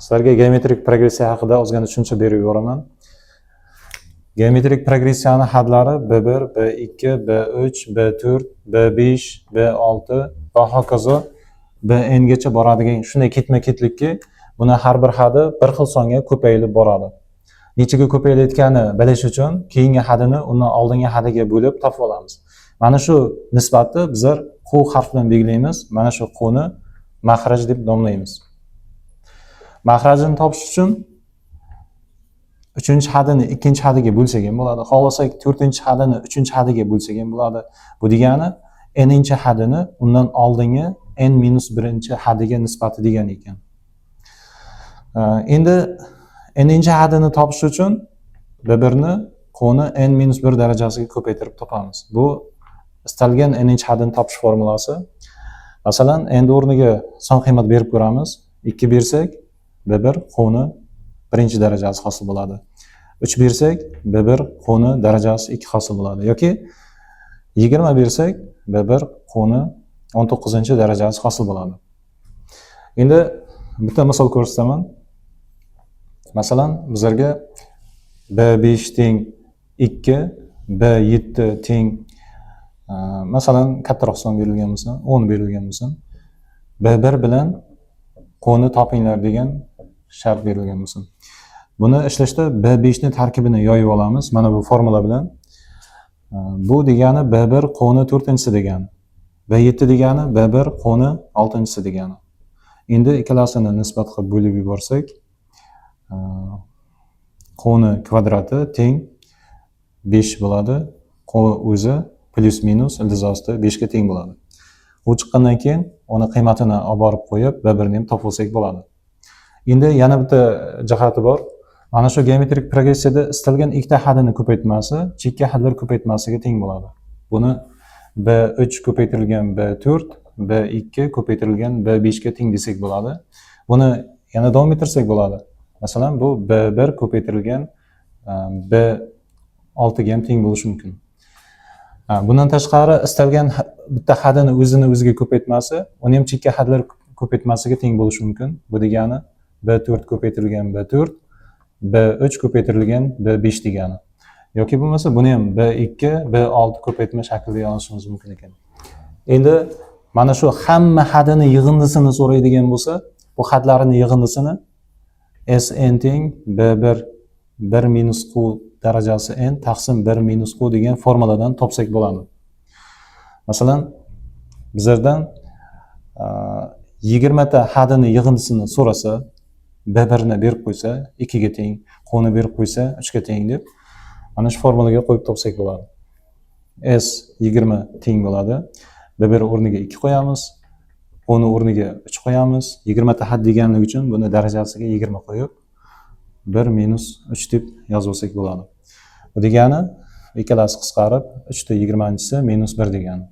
Sizlarga geometrik progressiya haqida ozgina tushuncha berib yuboraman. Geometrik progressiyani hadlari B1, B2, B3, B4, B5, B6 va hokazo Bn gacha boradigan shunday ketma-ketlikki, buni har bir hadi bir xil songa ko'payilib boradi. Nechaga ko'payilayotganini bilish uchun keyingi hadini undan oldingi hadiga bo'lib topib olamiz. Mana shu nisbatni bizlar Q harfi bilan belgilaymiz. Mana shu Q ni mahraj deb nomlaymiz. Mahrajini topish uchun uchinchi hadini ikkinchi hadiga bo'lsak ham bo'ladi. Xohlasak, to'rtinchi hadini uchinchi hadiga bo'lsak ham bo'ladi. Bu degani n-inchi hadini undan oldingi n minus birinchi hadiga nisbati degani ekan. Endi n-inchi hadini topish uchun b1 ni Qni n minus 1 darajasiga ko'paytirib topamiz. Bu istalgan n-inchi hadini topish formulasi. Masalan, endi o'rniga son qiymat berib ko'ramiz. 2 bersak, b1 Qni birinchi darajasi hosil bo'ladi. 3 bersak, b1 Qni darajasi 2 hosil bo'ladi. Yoki 20 bersak, b1 Qni 19 darajasi hosil bo'ladi. Endi bitta misol ko'rsataman. Masalan, bizlarga b5 teng 2, b7 teng, masalan, kattaroq son berilgan bo'lsa, 10 berilgan bo'lsa, b1 bilan Qni topinglar degan shart berilgan bo'lsin. Buni ishlashda B5 ni tarkibini yoyib olamiz mana bu formula bilan. Bu degani B1 Qni to'rtinchisi degani. B7 degani B1 Qni oltinchisi degani. Endi ikkalasini nisbat qilib bo'lib yuborsak, Qni kvadrati teng 5 bo'ladi. Q o'zi plyus minus ildiz ostida 5 ga teng bo'ladi. U chiqqandan keyin uni qiymatini olib borib qo'yib, B1 ni ham topib olsak bo'ladi. Endi yana bitta jihati bor. Mana shu geometrik progressiyada istalgan ikkita hadini ko'paytmasi chekka hadlar ko'paytmasiga teng bo'ladi. Buni B3 ko'paytirilgan B4, B2 ko'paytirilgan B5 ga teng desak bo'ladi. Buni yana davom ettirsak bo'ladi. Masalan, bu B1 ko'paytirilgan B6 ga ham teng bo'lishi mumkin. Bundan tashqari, istalgan bitta hadini o'zini o'ziga ko'paytmasi, uni ham chekka hadlar ko'paytmasiga teng bo'lishi mumkin. Bu degani B4 ko'paytirilgan B4, B3 ko'paytirilgan B5 degani. Yoki bo'lmasa buni ham B2, B6 ko'paytma shaklida yozishimiz mumkin ekan. Endi mana shu hamma hadini yig'indisini so'raydigan bo'lsa, bu hadlarini yig'indisini Sn teng B1 1 minus Q darajasi n taqsim 1 minus Q degan formuladan topsak bo'ladi. Masalan, bizlardan 20 ta hadini yig'indisini so'rasa, B1 ni berib qo'ysa 2 ga teng, Qni berib qo'ysa 3 ga teng deb mana shu formulaga qo'yib topsak bo'ladi. S 20 teng bo'ladi. B1 o'rniga 2 qo'yamiz. Qni o'rniga 3 qo'yamiz. 20 ta had deganligi uchun buni darajasiga 20 qo'yib 1 minus 3 deb yozib olsak bo'ladi. Bu degani ikkalasi qisqarib 3 ta 20-chisi minus 1 degani.